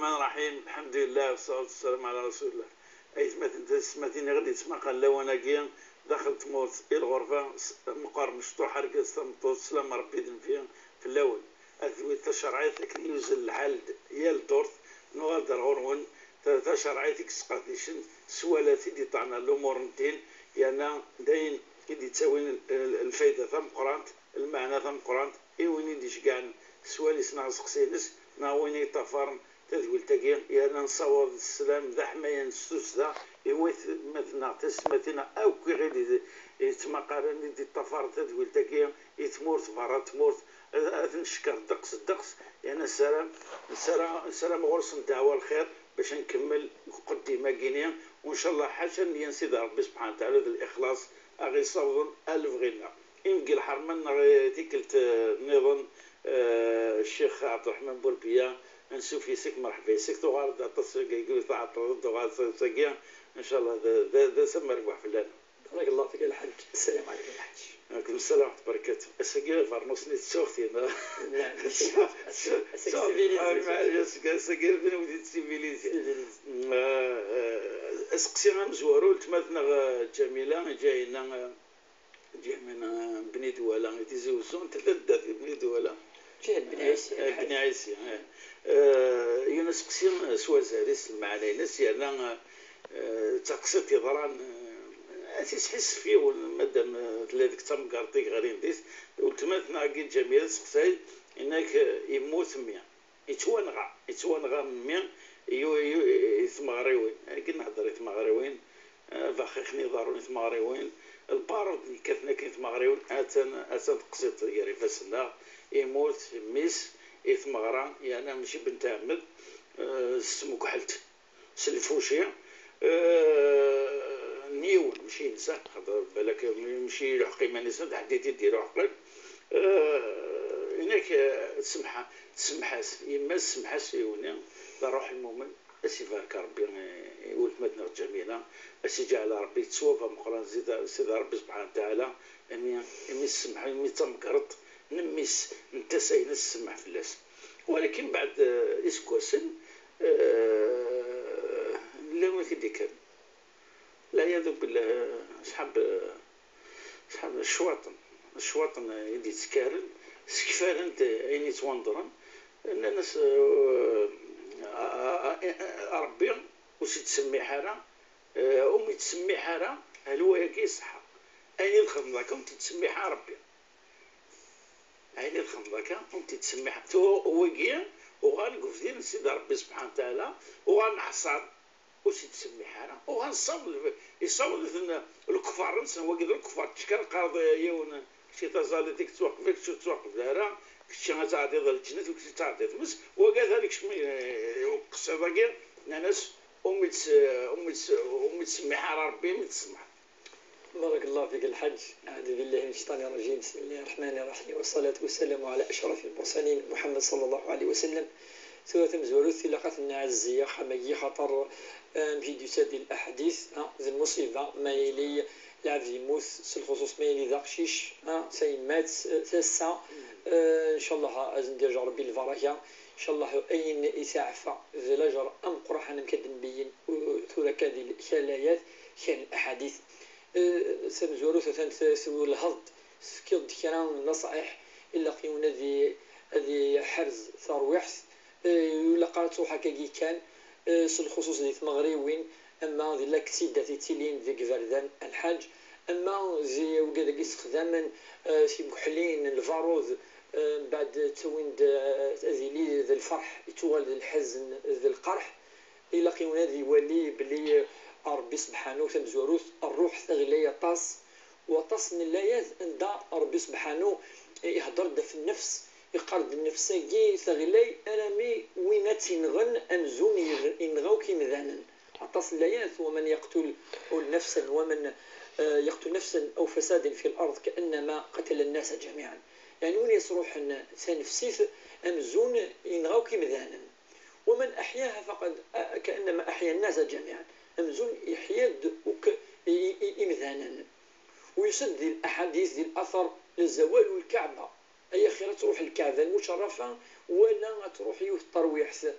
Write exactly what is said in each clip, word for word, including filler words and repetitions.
الرحمن الرحيم. الحمد لله والصلاة والسلام على رسول الله. Aytmaten, taysetmatin, i ɣ-d-yettmaqalen lawan-agi daxel tmurt, i lɣerba, s-, meqqar mecṭuḥ argaz tameṭṭut, slam Rebbi d nnbi fell-awen. Ad tewwit tacerɛit akken yuzzel lḥal d yal ddurt, nuɣal-d ar ɣur-wen, ta-, tacerɛit i yesqerdicen s walat i d-iṭṭɛen ɣer lumuṛ n ddin, yerna d ayen i d-ittawin l-, l-, lfayda tameqqrant, lmeɛna tameqqrant i win i d-iceggɛen s wal-is neɣ aseqsi-ines, neɣ win i yeṭṭafaren tadwilt-agi, yerna nessaweḍ sslam d aḥmayan s tussda i waytmaten-nneɣ, taysetmatin-nneɣ akk i ɣ-d-yettmaqalen, i d-iṭṭafaren tadwilt-agi i tmurt, berra n tmurt, ad, ad ten-ncekker ddeqs ddeqs, yerna nessaram, nessaram, nessaram ɣur-sen ddeɛwa lxir bac ad nkemmel deg uqeddim-agi-ni, u ncallah ḥaca nneyya n Sidi Ṛebbi subḥanahu wa taɛala d lixlaṣ a ɣ-yessawḍen ar lebɣi-nneɣ. Imi deg lḥerma-nneɣ, eh, tikkelt, eh, nniḍen, eh, Ccix Ɛebderreḥman Burbiya, ansuf yes-k, merḥba yes-k, tuɣaleḍ-d aṭas deg tɛeṭṭleḍ-d, tuɣaleḍ s-, sagi, ncallah d, d, d ass amerbuḥ fell-aneɣ. بارك الله فيك يا الحاج. السلام عليكم يا الحاج. وعليكم السلام ورحمة الله وبركاته. Ass-agi bernuṣ-nni tettuɣ tinna. لا، ماشي. Ass-agi civilisé. Ass-agi d newdi d civilisé. Civilisé. Eh, eh, aseqsi amezwaru, weltma-tneɣ, eh, Ǧamila, iǧa-inna, eh, Ǧamina Bni Dwala, i Tizi Uzzu, anta taddart di Bni Dwala? Ǧihat Bni Ɛisi. Eh, Bni Ɛisi, eh. Eh, yiwen aseqsi s wazal-is, lmeɛna-ines, yerna, eh, d taqsiṭ yeḍran, eh, ad t-isḥissef yiwen, madam, eh, tella deg tamgerḍt i yeɣrin dit, weltma-tneɣ-agi Ǧamila tseqsay, yenna-k, eh, yemmut mmi. Yettwanɣa, yettwanɣa mmi i, i, i tmeɣriwin. Agi nehder i tmeɣriwin, eh, baxixen iḍarrun i tmeɣriwin, lbarud yekkaten akken i tmeɣriwin, atan, atan teqsiṭ gar ifassen-nneɣ, imut mmi-s i tmeɣra, yerna mačči bent ɛemmed, eh, s tmekḥelt, s lfuci, eh, n yiwen, mačči netta, xaṭer balak mačči ileḥq iman-is, d ḥedd i t-id-ileḥqen. Eh, inak, eh, tsemḥ-, tsemḥ-as, yemma-s tsemḥ-as i yiwen, d ṛṛuḥ lmumen, ad s-ibarek Ṛebbi i, i weltma-tneɣ Ǧamila, ad s-iǧɛel Ṛebbi d ttwab ameqqran, Sidi, Sidi Ṛebbi subḥanahu wa taɛala, imi, imi tsemḥ, imi d tamgerḍt n mmi-s, n tasa-ines tsemmeḥ fell-as. Walakin mbeɛd, eh, iseggasen, eh, llan wid i d-ikkren. Lɛiyadu billah, ṣḥab, ṣḥab ccwaṭen, ccwaṭen i d-yettkaren, skfaren-d ayen yettwanḍren, nnan-as, eh, a, a, a, a Ṛebbi ur s-ittsemmiḥ ara, eh, ur m-ittsemmiḥ ara, hal wayagi iṣeḥḥa. Ayen i txedmeḍ akka ur m-t-ittsemmiḥ ara Ṛebbi. Ayen i txedmeḍ akka, ur m-t-ittsemmiḥ. Tuɣ wigi uɣalen deg ubdid n Sidi Ṛebbi subḥanahu wa taɛala, uɣalen ɛṣan, ur s-ittsemmiḥ ara. Uɣalen ṣṣawlen, iṣawlen-iten lekfar-nsen, wagi d lekfar, kečč kan teqqareḍ yiwen, kečč i taẓallit i yettwaqef, kečč ur tettwaqef ara, kečč ad tɛeddiḍ ar lǧennet, u kečč ad tɛeddiḍ. Mes wagi atan ikcem, eh, uqsiḍ-agi, nnan-as, ur m-itt-, ur m-itt-, ur m-ittsemmiḥ ara Ṛebbi, ur m-ittsemmiḥ. بارك الله فيك الحاج. أعوذ بالله من الشيطان الرجيم. بسم الله الرحمن الرحيم. والصلاة والسلام على أشرف المرسلين محمد صلى الله عليه وسلم. Tura tamezwarut tilaq ad ten-nɛazzi axxam-agi, xaṭer, eh, amek i d-yusa di laḥadit, ah, d lmuṣiba ma yili lɛebd yemmut, s lxuṣuṣ ma yili d aqcic, ah, tayemmat, eh, tasa, eh, ncallah ad sen-d-yerǧu Ṛebbi lbaraka, ncallah ayen i teɛfa d lajer ameqqran amek ad d-nbeyyen, eh, tura akka di lkalayat, kra n laḥadit. Eh, tamezwarut atan t-, twellheḍ-d, tefkiḍ-d kra n nnaṣaḥiḥ, ilaq yiwen ad i-, ad iḥerz tarwiḥt, eh, ilaq ara tṛuḥ akkagi kan, eh, s lxuṣuṣ di tmeɣriwin, ama di laksidat yettilin deg iberdan, a lḥaǧ, ama di wigad-agi ssexdamen, eh, timuḥlin, lbarud, eh, mbeɛd ttawin-d, eh, ad yili d lferḥ, yettuɣal d lḥezn, d lqerḥ. Ilaq yiwen ad iwali belli Ṛebbi sebḥanu tamezwarut, ṛṛuḥ teɣlay aṭas, u aṭas n llayat anda Ṛebbi sebḥanu ihedder-d ɣef nnefs, iqqar-d nnefs-agi teɣlay arami win ad tt-inɣen amzun yenɣa akk imdanen. Aṭas n llayat, ومن يقتل نفسا، ومن، آه، يقتل نفسا أو فساد في الأرض كأنما قتل الناس جميعا. Yeɛni win yesṛuḥen tanefsit amzun yenɣa akk imdanen. ومن أحياها فقد كأنما أحيا الناس جميعا. Amzun yeḥya-d akk i, i, i, imdanen. U yusa-d di laḥadit, di later, لزوال الكعبة. Ay axir ad tṛuḥ Lkaɛba lmucerrafa, wala ad tṛuḥ yiwet n terwiḥt.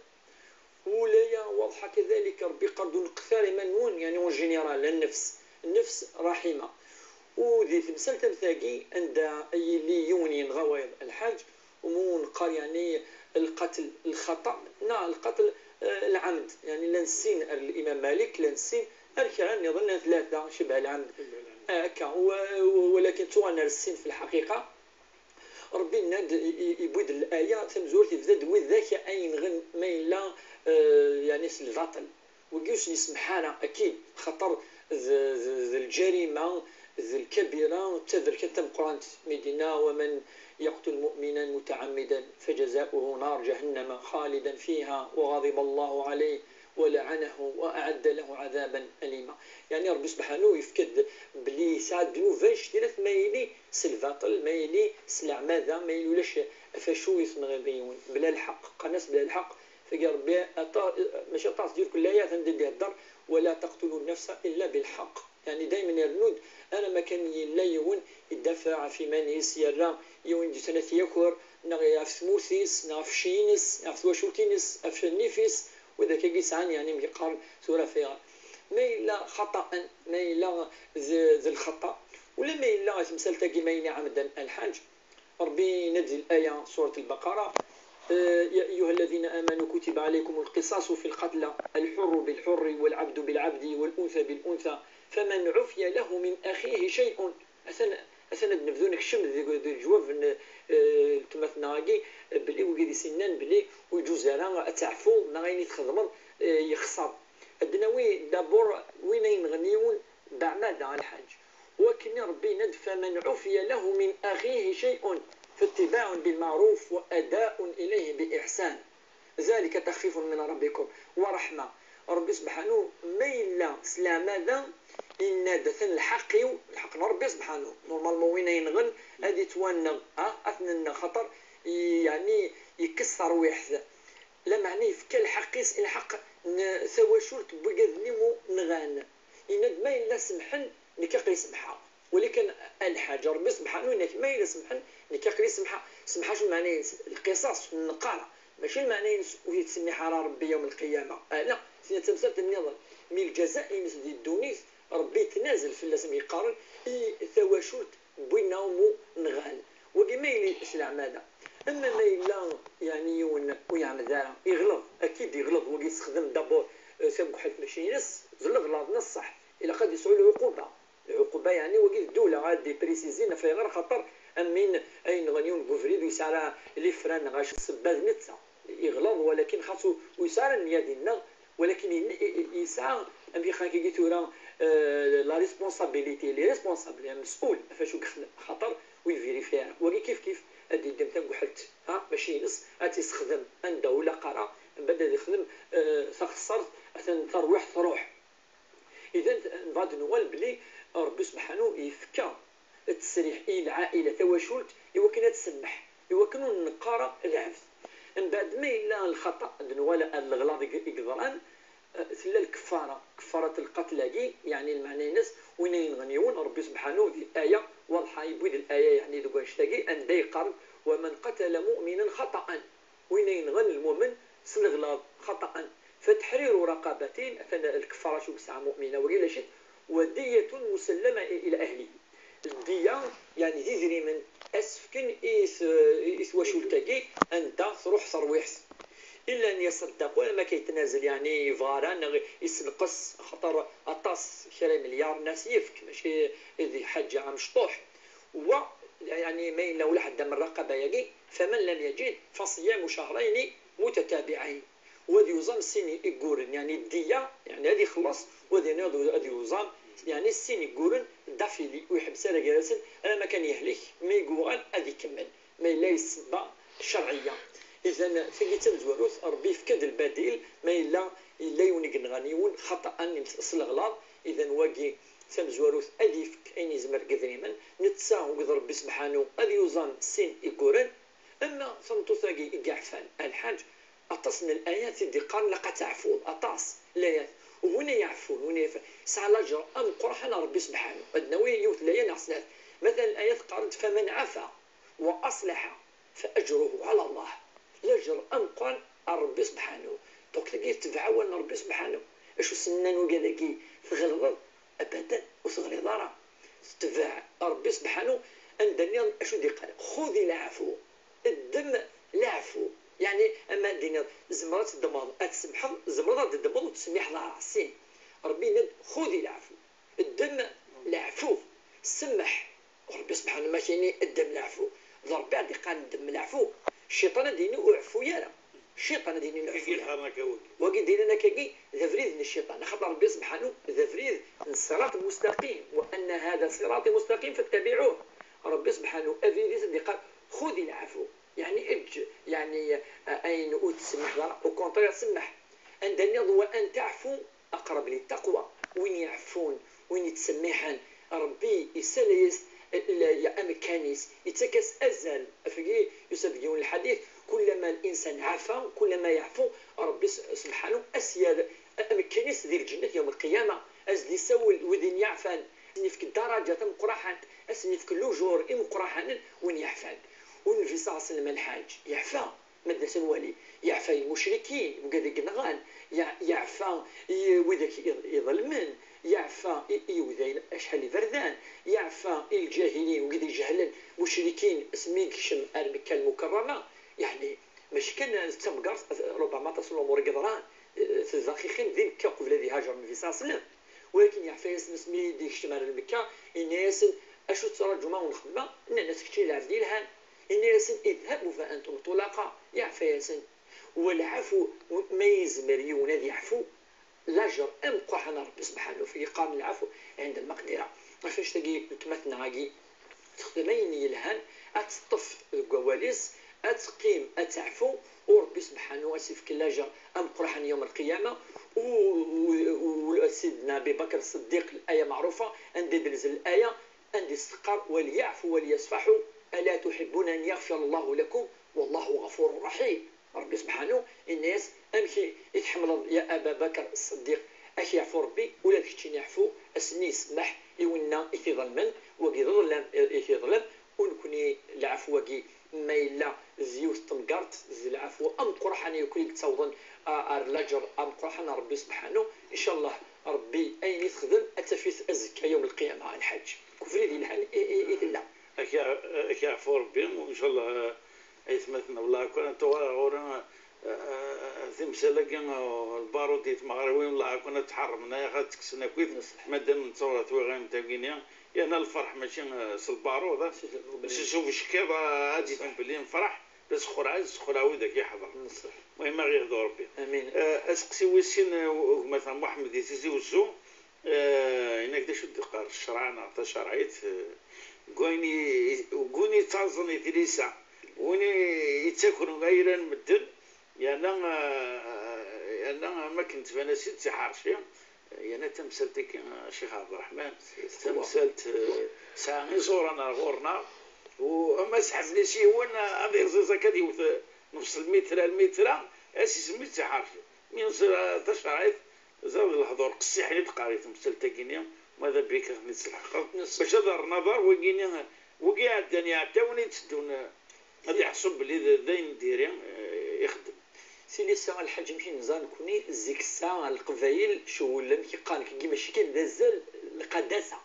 Ulaya waḍḥa kadalik, Rebbi yeqqar-d ur neqqet ara iman-nwen, yeɛni en général, nnefs, nnefs raḥima. U di temsalt am tagi, anda yili yiwen yenɣa wayeḍ lḥaǧ, umi neqqar yeɛni lqatl lxaṭa, neɣ lqatl, eh, lɛamd, yeɛni llan sin ar Limam Malik, llan sin ar kra nniḍen, llan tlata, cibha lɛamd. Ah, akka, wa-, wa-, walakin ttuɣalen ar sin fi lḥaqiqa. Rebbi yenna-d, i-, i-, yewwi-d laya tamezwarut, yebda-d widak ay yenɣen ma yella, eh, yeɛni s lbaṭel. Wagi ur sen-isemmeḥ ara, akid, xaṭer d, d, d lǧarima, d lkabira, d taberkant tameqqrant. Mi d-yenna: "ومن يقتل مؤمنا متعمدا فجزاؤه نار جهنم خالدا فيها وغضب الله عليه ولعنه وأعد له عذابا أليما." Yeɛni Rebbi subḥanu yefka-d belli yesɛa ddnub annect-ilat ma yili s lbaṭel, ma yili s leɛmada, ma yili ulac ɣef acu i tenɣiḍ yiwen bla lḥeqq. Qqaren-as bla lḥeqq. Tagi Rebbi aṭa-, mačči aṭas, di lkullaya atan d-ihedder: "ولا تقتلوا النفس إلا بالحق." Yeɛni daymen irennu-d, ara ma kan yella yiwen idafeɛ ɣef iman-is, yerra yiwen d-yettan ad t-yaker, neɣ ɣef tmurt-is, neɣ ɣef cci-ines, ɣef twacult-ines, ɣef nnif-is, widak-agi sɛan, yeɛni, mi qqaren tura fiɣ. Ma yella xaṭa'en, ma yella d, d lxaṭa, ula ma yella ɣef temsalt-agi, ma yella ɛemden lḥaǧ, Ṛebbi yenna-d di laya, surat Lbaqara, eh, يا أيها الذين آمنوا كتب عليكم القصاص في القتلى الحر بالحر والعبد بالعبد والأنثى بالأنثى فمن عفي له من أخيه شيء. Atan, atan ad nebdu nekcem deg, deg leǧwab n, eh, weltma-tneɣ-agi, eh, belli wigi d isinnan belli ur yeǧuz ara ad teɛfuḍ neɣ ayen i txedmeḍ, eh, yexṣer. Ad d-nawi d'abord win ay yenɣen yiwen beɛmada, a lḥaǧ. Wakken i Ṛebbi yenna-d: "فمن عفي له من أخيه شيء فاتباع بالمعروف وأداء إليه بإحسان ذلك تخفيف من ربكم ورحمة." Ṛebbi subḥanu, ma yella s leɛmada, yenna-d: "Atan lḥeqq-iw, lḥeqq n Ṛebbi subḥanu." Normalement, win ay yenɣen ad yettwanneɣ, ha, ad t-nenneɣ, xaṭer, yeɛni, yekkes tarwiḥt. Lameɛna yefka lḥeqq-is i lḥeqq n tawacult n wigad-nni mu nɣan. Yenna-d: "Ma yella semḥen, nekk aql-i semḥeɣ." Walakin a lḥaǧ, Ṛebbi subḥanu yenna-k: "Ma yella semḥen, nekk aql-i semḥeɣ." Semḥa acu lmeɛna-ines? Lqisas, nneqqara. Mačči lmeɛna-ines ur yettsemmiḥ ara Ṛebbi yawm lqiyama. Ala, tin d tamsalt nniḍen. Mi lǧaza-ines di ddunit, Ṛebbi yettnazel fell-as, am yeqqaren, i tawacult n winna mu nɣan. Wagi ma yili s leɛmada. Ama ma yella, yeɛni, yiwen ur yeɛmed ara, iɣleḍ, akid iɣleḍ, wagi yessexdem d'abord, eh, tabegḥelt mačči ines, d leɣlaḍ n ṣṣeḥ. Ilaq ad yesɛu lɛuquba. Lɛuquba, yeɛni, wagi d ddula ad d-iprisizin ɣef ayɣer, xaṭer am win ay yenɣen yiwen deg ubrid ur yesɛi ara lifran neɣ acu, ssebba d netta. Iɣleḍ, walakin xas ur, ur yesɛi ara nniya dinna, walakin yen-, i-, i-, yesɛa, amek i qqaren tura, eh, la responsabilité, il est responsable, yeɛni mes'ul ɣef wacu i yexdem, xaṭer ur yevirifi ara. Wagi kif kif ad d-yeddem taguḥelt, ha, mačči ines, ad tt-yessexdem anda ur ilaq ara, mbeɛd ad yexdem, eh, taxeṣṣart, atan tarwiḥt truḥ. Idan, nbɣa ad d-nuɣal belli Ṛebbi subḥanu yefka ttesriḥ i lɛaila, tawacult, i wakken ad tsemmeḥ, i wakken ur neqqar ara lɛebd. Mbeɛd ma yella lxaṭa, ad d-nuɣal ar leɣlaḍ i, i yeḍran, eh, tella lkeffara, keffarat lqatl-agi, yeɛni lmeɛna-ines, win ay yenɣen yiwen, Ṛebbi subḥanu di aya waḍḥa yewwi-d laya, yeɛni deg wannect-agi, anda yeqqar: "ومن قتل مؤمنا خطأ." Win ay yenɣen lmumen s leɣlaḍ, xaṭa'an, فتحرير رقبة, atan lkeffara acu yesɛa mu'mina, wagi ulac-it, ودية مسلمة إلى أهله. Ddiya, yeɛni d idrimen, ad s-fken i t-, i twacult-agi, anda truḥ terwiḥt. إلا أن يصدقوا, ama kan yettnazel, yeɛni yebɣa ara, neɣ yessenqes, axaṭer aṭas, kra n milyar nnas yefk, mačči d lḥaǧa amecṭuḥ. Wa, yeɛni ma yella ula ḥedd am rraqaba-agi, فمن لم يجد فصيام شهرين متتابعين. U ad yuẓam sin igguren, yeɛni ddiya, yeɛni ad ixelleṣ, u ad, ad yuẓam, yeɛni sin igguren d'affilée, ur iḥebbes ara gar-asen, alamma kan yehlek, mi yuɣal ad ikemmel, ma yella d ssebba ccerɛiyya. Idan, tagi d tamezwarut, Ṛebbi yefka-d lbadil, ma yella, yella yiwen i yenɣan yiwen, xaṭa'an, s leɣlaḍ, idan wagi, tamezwarut, ad yefk ayen yezmer deg idrimen, netta, akked Ṛebbi subḥanu, ad yuẓam sin igguren. Ama tameṭṭut-agi i yeɛfan, a lḥaǧ, aṭas n layat i d-iqqaren ilaq ad teɛfuḍ, aṭas n layat. U win ay iɛeffun, win ay iɛeffun, yesɛa laǧer ameqqran ɣer Ṛebbi subḥanu. Ad d-nawi yiwet n laya neɣ snat. Matalan, layat qqarent: "فمن عفا وأصلح فأجره على الله." Laǧer ameqqran ɣer Ṛebbi subḥanu. Donc tagi tetbeɛ awal n Ṛebbi subḥanu. Acu s-nnan wigad-agi, tɣelḍeḍ? Abadan, ur teɣliḍ ara. Tetbeɛ Ṛebbi subḥanu, anda nniḍen acu d-iqqar? Xudi lɛafu. Ddem leɛfu. Yeɛni, ama d-tiniḍ, tzemreḍ ad teddmeḍ, ad tsemḥeḍ, tzemreḍ ad teddmeḍ ur tettsemmiḥeḍ ara. Sin. Ṛebbi yenna-d, xudi lɛafu. Ddem leɛfu. Semmeḥ. Ṛebbi subḥanu ma k-yini ddem leɛfu, d Ṛebbi ad d-iqqaren ddem leɛfu. Cciṭan ad d-yini ur ɛeffu ara. Cciṭan ad d-yini ur ɛeffu ara. Wagi d-yennan akkagi d abrid n cciṭan, axaṭer Ṛebbi subḥanu d abrid n ṣṣirat mustaqim, wa anna hada ṣirati mustaqim fattabiɛuh. Ṛebbi subḥanu abrid-is ad d-iqqar xudi lɛafu, yeɛni eǧǧ, yeɛni, eh, ayen ur tsemmeḥ ara, au contraire semmeḥ. Anda nniḍ wa an taɛfu aqrab li taqwa, win iɛeffun, win yettsemmiḥen, Ṛebbi yessala-yas amekkan-is, yettak-as azal. Afegi yusa-d deg yiwen lḥadit, kullama l-insan ɛafa, kullama yeɛfu, Ṛebbi s-, subḥanu, as-yerr amekkan-is di lǧennet yawm lqiyama, as-d-isawel wid-in yeɛfan, as-n-ifk ddaraǧa tameqqraḥant, as-n-ifk lujur imeqqraḥanen win yeɛfan. U Nnbi ṣalla Llahu ɛalayhi wa sallam, lḥaǧ, yeɛfa. Ma d-nas ad nwali, yeɛfa i lmucrikin, wigad i yenɣan, ye-, yeɛfa i widak i, iḍelmen, yeɛfa i, i udayen acḥal iberdan, yeɛfa i lǧahilin, wigad ijehlen, mucrikin, asmi i yekcem ar Mekka Lmukerrama. Yeɛni, mačči kan d tamgerḍt, ṛubama aṭas n lumuṛ i yeḍran, eh, tebda iqqim di Mekka qbel ad ihaǧer Nnbi ṣalla Llahu ɛalayhi wa sallam. Walakin yeɛfa-yasen asmi i d-yekcem ar Lmekka, yenna-yasen, acu tettraǧum ad wen-xedmeɣ? Nnan-as, kečč d lɛebd yelhan. Yenna-yasen, idhabu fa antum ṭulaqa, yeɛfa-yasen. Walɛafu, ma yezmer yiwen ad yeɛfu, lajer ameqqraḥ n Ṛebbi subḥanu, fi yeqqaren lɛafu ɛinda lmaqdira. Ɣef annect-agi, weltma-tneɣ-agi texdem ayen yelhan, ad teṭṭef deg wawal-is, ad teqqim, ad teɛfu, u Ṛebbi subḥanu ad s-ifk lajer ameqqraḥ n yawm lqiyama, u, u, u, u Sidna Abi Bakr Ṣṣeddiq, laya meɛrufa, anda i d-tenzel laya, anda i s-teqqar, walyaɛfu walyasfaḥu, ala tuḥibbuna an yaɣfira Llahu lakum, wallahu ɣafurun raḥim. Ṛebbi subḥanu, yenna-yas, amek i, i tḥemmleḍ, ya Aba Bakr Ṣṣeddiq, ad k-yeɛfu Ṛebbi, ula d keččini yeɛfu, ass-nni isemmeḥ i winna i t-iḍelmen, wagi d ḍellam i, i t-iḍlem, u nekni lɛafu-agi, ma yella d yiwet n temgerḍt, d lɛafu ameqqraḥ i yakk i yettawḍen a-, ar laǧer ameqqraḥ n Ṛebbi subḥanu. Ncallah Ṛebbi ayen i texdem ad taf-it azekka yawm lqiyama, a lḥaǧ. Deg ubrid yelhan i, i, i tella. Ad k-, ad k-yeɛfu Ṛebbi, ncallah, eh, aytmaten, wellah kan ad tuɣal ɣur-i, eh, eh, timsal-agi, eh, lbarud i tmeɣriwin, wellah kan ad tt-ḥerrmen, ay ad tt-kksen akkit, madam netta ur twiɣ am tagini, yerna lferḥ mačči, eh, s lbarud, eh, s ubeckiḍ, eh, ad d-yefhem belli nefreḥ, d asexreɛ, ad yessexreɛ widak yeḥḍren. Muhim, ad ɣ-yehdu Ṛebbi. Amin. Eh, aseqsi wis sin, eh, u-, gma-tneɣ Muḥemmed i Tizi Wezzu, eh, yenna-k d acu d-iqqar ccreɛ neɣ tacerɛit, eh, deg wayen i, deg wayen yettaẓen i tilisa, win i yettakren ayla n medden, yerna, eh, yerna am akken tban-as-id d tiḥerci, yerna tamsalt-agi, eh, Ccix Ɛebderreḥman, tamsalt, eh, tesɛa iẓuran ar ɣur-neɣ, u ama sḥeblen-as yiwen, eh, ad iẓiẓ akka ad yewwet, eh, nefs lmitra, lmitra, ad s-isemmi d tiḥerci. Mi neẓra tacerɛit, ẓer d lehdur qessiḥen i d-teqqar i temsalt-agi-nni, ma d abik ad ten-id-tselḥqeḍ, bac ad rren aḍar wigi-nni, wigi iɛeddan iɛettawen i d-iteddun, eh, ad iḥṣu belli d, d ayen n diri, eh, ixeddem. Tilisa, a lḥaǧ, amek i neẓra nekni, zik ssa Leqbayel, cewwel, amek i qqaren, kagi mačči kan d azal, lqadasa.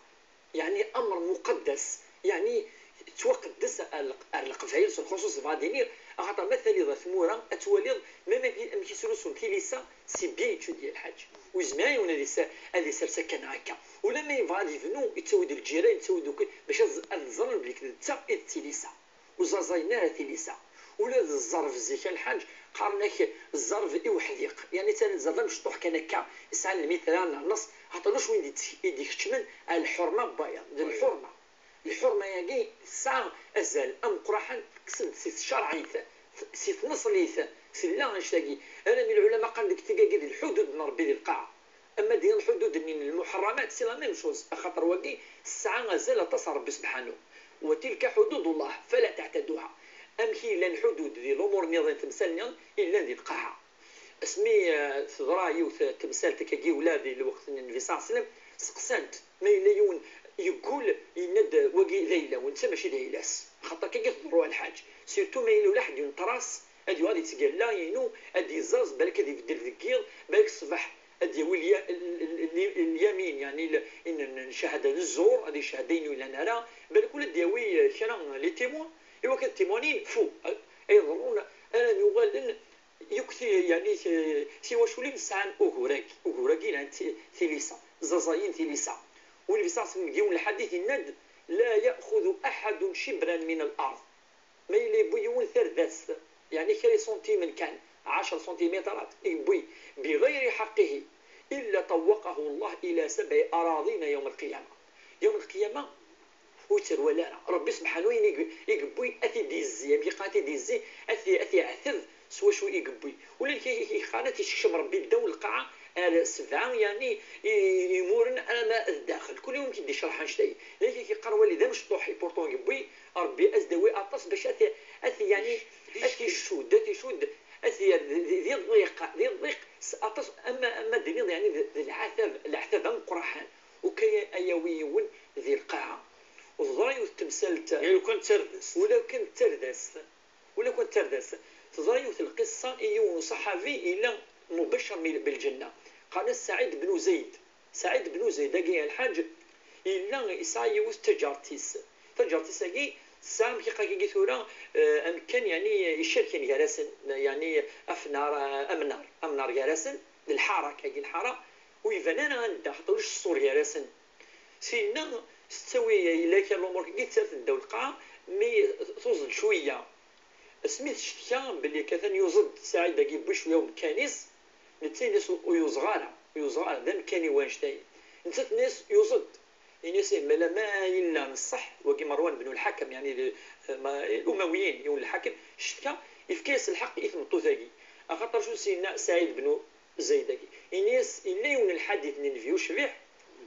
Yeɛni amr muqaddas, yeɛni tettwaqeddes ar Leq-, ar Leqbayel s lxuṣuṣ, bɣiɣ ad iniɣ, axaṭer ma taliḍ ar tmura, ad twaliḍ, même amek, amek i srusun tilisa, c'est bien étudié, a lḥaǧ. Ur yezmir yiwen ad is-, ad isers akka neɣ akka. Ula ma yebɣa ad yebnu, yettawi-d lǧiran, yettawi-d ukul, bac ad, ad ẓren belli d ta i d tilisa. Ur ẓẓaẓayen ara tilisa. Ula d zzerb zik a lḥaǧ, qqaren-ak zzerb i uḥdiq. Yeɛni ttalen zzerb d amecṭuḥ kan akka, yesɛan lmitra neɣ nneṣ, axaṭer ulac win i d-, i d-ikeččmen ar lḥurma n wayeḍ. D lḥurma. Lḥurma-agi tesɛa azal ameqqraḥen, tekkes-d si tcerɛit, si tneṣlit, tella annect-agi. Armi lɛulama qqaren deg tigagi d lḥudud n Ṛebbi di lqaɛa. Ama d lḥudud-nni n lmuḥerramat, c'est la même chose, axaṭer wagi tesɛa azal aṭas ɣer Ṛebbi sebḥanu. Wa tilka ḥududullah, fala taɛtaduha. Amek i llan lḥudud di lumuṛ nniḍen, temsal nniḍen i llan di lqaɛa. Asmi, eh, teḍra yiwet temsalt akkagi ula di lweqt n Nnbi ṣalla Llahu ɛalayhi wa sallam, seqsan-t ma yella yiwen yeggul, yenna-d wagi d ayla-w, netta mačči d ayla-s. Axaṭer akkagi teḍru a lḥaǧ. Surtout ma yella ula ḥedd yenṭer-as, Ad yuɣal yettgalla inu, ad d-iẓẓaẓ, balak ad ibeddel deg yiḍ, balak ṣṣbeḥ ad d-yawi lya-, l-, l-, l-, lyamin, yani l-, in-, n-, n-, cahada d zzur, ad icehhed ayen ur yellan ara, balak ula ad d-yawi, eh, kra n les témoins, i wakken ad témoignin, fu, ay ḍerrun, ara n-, uɣalen yakk ti-, yani ti-, tiwaculin sɛan ugur-agi, ugur-agi lɛan ti-, tilisa, ẓẓaẓayen tilisa. Win bi saɣsen deg yiwen lḥadit yenna-d: "لا يأخذ أحد شبرا من الأرض." Ma yella yewwi yiwen tardast, yeɛni kra iṣuntimen kan, ɛecra ṣuntimitrat, yewwi بغير حقه إلا طوقه الله إلى سبع أراضين يوم القيامة. Yawm lqiyama, ur yettru wala ara. Ṛebbi subḥanu ayen i ge-, i yewwi, ad t-id-yezzi, amek yeqqar, ad t-id-yezzi, ad t-, ad t-yeɛteb s wacu i yewwi. Ula d kra i, i, yeqqaren ad t-yessekcem Ṛebbi ddaw lqaɛa ar sebɛa, yani, i, imuren arma d daxel. Kul yiwen i d-icreḥ annect-agi. D acu i yeqqar wali d amecṭuḥ, i pourtant yewwi, Ṛebbi ad s-d-yawi aṭas bac ad t-, ad t-, yani, ad t-icudd, ad t-icudd, ad t-yerr di, di, di ḍḍiq, di ḍḍiq s aṭas, ama, ama d-iniḍ, yani, d, d lɛatab, leɛtab ameqqraḥan. Ukaya ad yawi yiwen di lqaɛa. Teḍra yiwet temsalt. Ulaw kan d tardast. Ulaw kan d tardast. Ulaw kan d tardast. Teḍra yiwet lqissa i yiwen uṣaḥabi yella mubaccer mi-, bilǧenna. Qqaren-as Saɛid bnu Zayd. Saɛid bnu Zayd-agi, a lḥaǧ, yella yesɛa yiwet taǧaṛt-is. Taǧaṛt-is-agi tesɛa, amek i qqaren tura, eh, amekkan, yani, icerken gar-asen, yani, afnar, eh, amnar, amnar gar-asen, d lḥara, akkagi lḥara, ur iban ara anda, xaṭer ulac ṣṣur gar-asen. Sinna, tettawi, yella kan lumuṛ-agi, tettarra-t ddaw lqaɛa, mi tuẓ-d cwiya. Asmi teccetka belli katan yuẓ-d Saɛid-agi, yewwi cwiya umekkan-is, netta yenna-as ur yuẓeɣ ara, ur yuẓeɣ ara, d amekkan-iw annect-agi. Nettat tenna-as yuẓ-d. Ini-as ih, mala ma yella n ṣṣeḥ, wagi Merwan bnu Lḥakam, yani d, ma, Umawiyin, yiwen Lḥakem, ccetka, yefka-yas lḥeqq i tmeṭṭut-agi. Axaṭer acu s-yenna Saɛid bnu Zayd-agi? Ini-as, yella yiwen n lḥadit n Nnbi ucbiḥ.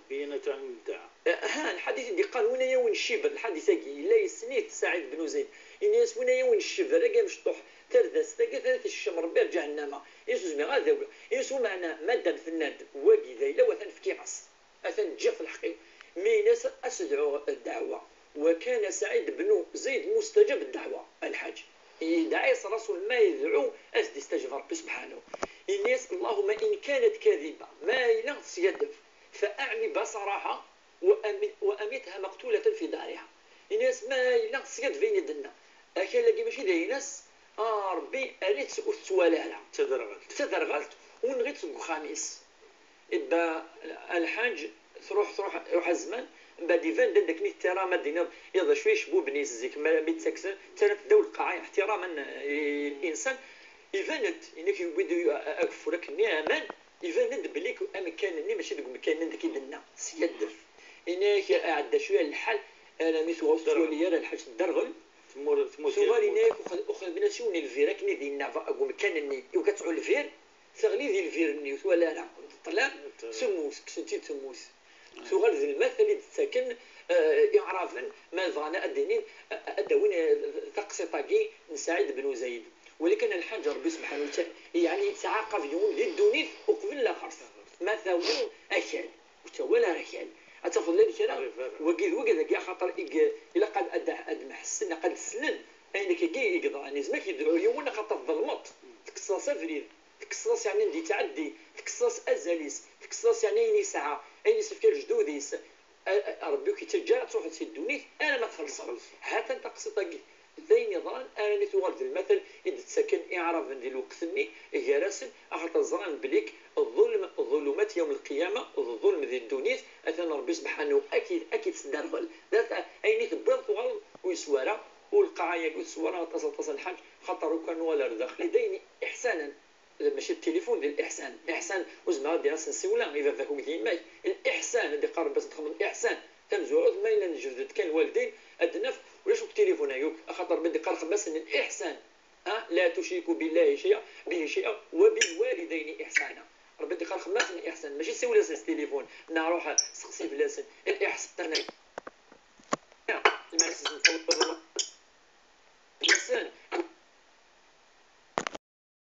Bayyinat ɛala muddaɛa. Eh, ha, lḥadit i d-iqqaren, win ara yawin ccibr, lḥadit-agi, yella yessen-it Saɛid bnu Zayd. Ini-as, win ara yawin ccibr-agi amecṭuḥ, tardast-agi, ad t-yessekcem Ṛebbi ar ǧahennama. Ini-as, ur zmireɣ ad awiɣ. Ini-as, umeɛna, madam tenna-d, wagi d ayla-w, atan fkiɣ-as. Atan ǧǧiɣ-t lḥeqq-iw. Mi ini-as, ad s-dɛuɣ ddeɛwa. وكان سعيد بن زيد مستجاب الدعوة, a lḥaǧ. Yedɛa-yas Rasul, ma yedɛu, ad s-d-istaǧeb Ṛebbi subḥanahu. Ini-as, اللهم إن كانت كاذبة, ma yella teskaddeb, فأعم بصرها وأم-, وأمتها مقتولة في دارها. Ini-as, ma yella teskaddeb ayen i d-tenna, akal-agi mačči d aynas, a Ṛebbi, err-itt ur tettwali ara. D taderɣalt. D taderɣalt, u nɣi-tt deg uxxam-is. Ibda a lḥaǧ, truḥ, truḥ, iruḥ zzman, mbeɛd iban-d anda akken i tettarra, ma d-tiniḍ, iḍ acu icebbuben-is zik, ma, mi d-ttaksen, ttarran-t ddaw lqaɛa, iḥtiramen i insan. Iban-d, inek yewwi-d ageffur akken-nni, aman, iban-d belli amekkan-nni mačči deg umekkan-nni deg i d-nenna, syaddef. Inek iɛedda cwiya lḥal, armi tuɣal ur tettwali ara lḥaǧ tedderɣel. Temmur, temmur. Tuɣal inek uxedmen-as yiwen n lbir akken i d-yenna deg umekkan-nni, iwet-tt lbir, teɣli di lbir-nni, ur twala ara. Ṭṭlam, temmut, kksen-tt-id temmut. Tuɣal d lmatal i d-ttaken, eh, Iɛraben, ma bɣan ad d-inin, eh, ad d-awin, eh, taqsiṭ-agi n Saɛid ben Uzayd. Walakin a lḥaǧ, Ṛebbi subḥanahu wa taɛala, yeɛni yettɛaqab yiwen di ddunit uqbel laxert. Ma tawiḍ akal, ur ttawi ara akal. Ad tafeḍ llan kra, wagi d wagi dagi, axaṭer i g-, ilaq ad, ad, ad mḥessen, ilaq ad ssnen ayen akkagi i yeḍran. Yezmer ad k-yedɛu yiwen, axaṭer tḍelmeḍ, tekkseḍ-as abrid. Tekkseḍ-as yeɛni anda yettɛeddi, tekkseḍ-as azal-is, tekkseḍ-as yeɛni ayen yesɛa, ayen yessefka lejdud-is. A, a, Ṛebbi ur k-yettaǧǧa ara ad truḥeḍ si ddunit alamma txellṣeḍ. Ha-t-an taqsiṭ-agi d ayen yeḍran armi tuɣal d lmatal i d-ttaken Iɛraben di lweqt-nni gar-asen, axaṭer ẓran belli ḍulm, ḍulumat yawm lqiyama, d ḍulm di ddunit, atan Ṛebbi subḥanahu ad k-, ad k-yesderɣel. D at-, ayen i tewwiḍ tuɣaleḍ ur yeswa ara, u lqaɛa-agi ur teswa ara aṭas, aṭas n lḥaǧ, xaṭer ur kan nuɣal ar daxel, d ayen iḥsanen. Mačči d tilifun d liḥsan. Liḥsan, ur zmireɣ ad d-iniɣ sensiwla i baba-k akked yemma-k. Liḥsan, ad d-iqqar Ṛebbi ad txedmeḍ liḥsan. Tamezwarut, ma yella njebd-d kan lwaldin, ad d-naf ulac akk tilifun-agi akk, axaṭer Ṛebbi ad d-iqqar xdem-asen liḥsan. Ha, لا تشركوا بالله شيئا، به شيئا، وبالوالدين إحسانا. Ṛebbi ad d-iqqar xdem-asen liḥsan, mačči siwel-asen s tilifun, neɣ ruḥ seqsi fell-asen. Liḥsan. Liḥsan.